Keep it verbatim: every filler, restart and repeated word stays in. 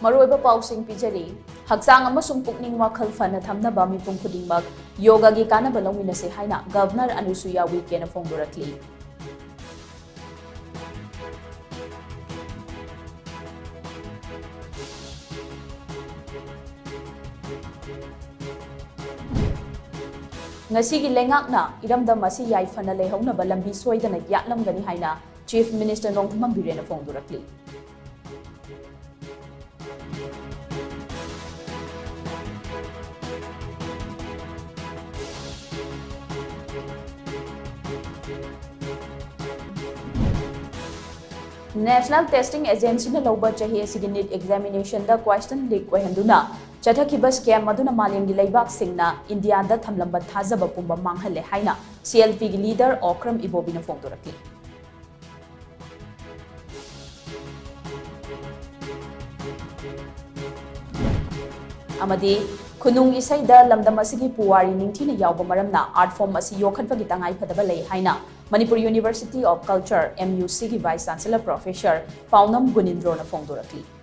ꯃꯔꯨꯑꯣꯏꯕ ꯄꯥꯎꯁꯤꯡ ꯄꯤꯖꯔꯤ꯫ ꯍꯛꯆꯥꯡ ꯑꯃꯁꯨꯡ ꯄꯨꯛꯅꯤꯡ ꯋꯥꯈꯜ ꯐꯅ ꯊꯝꯅꯕ ꯃꯤꯄꯨꯝ ꯈꯨꯗꯤꯡꯃꯛ ꯌꯣꯒꯥꯒꯤ ꯀꯥꯟꯅꯕ ꯂꯧꯃꯤꯟꯅꯁꯦ ꯍꯥꯏꯅ ꯒꯚꯔꯅꯔ ꯑꯅꯨꯁꯨꯏꯌꯥ ꯎꯏꯀꯦꯅ ꯐꯣꯡꯗꯣꯔꯛꯂꯤ꯫ ꯉꯁꯤꯒꯤ ꯂꯩꯉꯥꯛꯅ ꯏꯔꯝꯗꯝ ꯑꯁꯤ ꯌꯥꯏꯐꯅ ꯂꯩꯍꯧꯅꯕ ꯂꯝꯕꯤ ꯁꯣꯏꯗꯅ ꯌꯥꯠꯂꯝꯒꯅꯤ ꯍꯥꯏꯅ Chief Minister Nongthombam ꯕꯤꯔꯦꯟꯅ ꯐꯣꯡꯗꯣꯔꯛꯂꯤ꯫ National Testing Agencyꯅ ꯂꯧꯕ ꯆꯍꯤ ꯑꯁꯤꯒꯤ NEET examinationꯗ question leak ꯑꯣꯏꯍꯟꯗꯨꯅ ꯆꯠꯊꯈꯤꯕ scam ꯑꯗꯨꯅ ꯃꯥꯂꯦꯝꯒꯤ ꯂꯩꯕꯥꯛꯁꯤꯡꯅ ꯏꯟꯗꯤꯌꯥꯗ ꯊꯝꯂꯝꯕ ꯊꯥꯖꯕ ꯄꯨꯝꯕ ꯃꯥꯡꯍꯜꯂꯦ ꯍꯥꯏꯅ CLPꯒꯤ leader ꯑꯣꯀ꯭ꯔꯝ ꯏꯕꯣꯕꯤꯅ ꯐꯣꯡꯗꯣꯔꯛꯂꯤ꯫ ꯑꯃꯗꯤ ꯈꯨꯅꯨꯡ ꯏꯁꯩꯗ ꯂꯝꯗꯝ ꯑꯁꯤꯒꯤ ꯄꯨꯋꯥꯔꯤ ꯅꯤꯡꯊꯤꯅ ꯌꯥꯎꯕ ꯃꯔꯝꯅ art form ꯑꯁꯤ ꯌꯣꯛꯈꯠꯄꯒꯤ ꯇꯉꯥꯏꯐꯗꯕ ꯂꯩ ꯍꯥꯏꯅ Manipur University of Culture, MUCꯒꯤ Vice Chancellor Professor ꯄꯥꯎꯅꯝ ꯒꯨꯅꯤꯟꯗ꯭ꯔꯣꯅ ꯐꯣꯡꯗꯣꯔꯛꯂꯤ꯫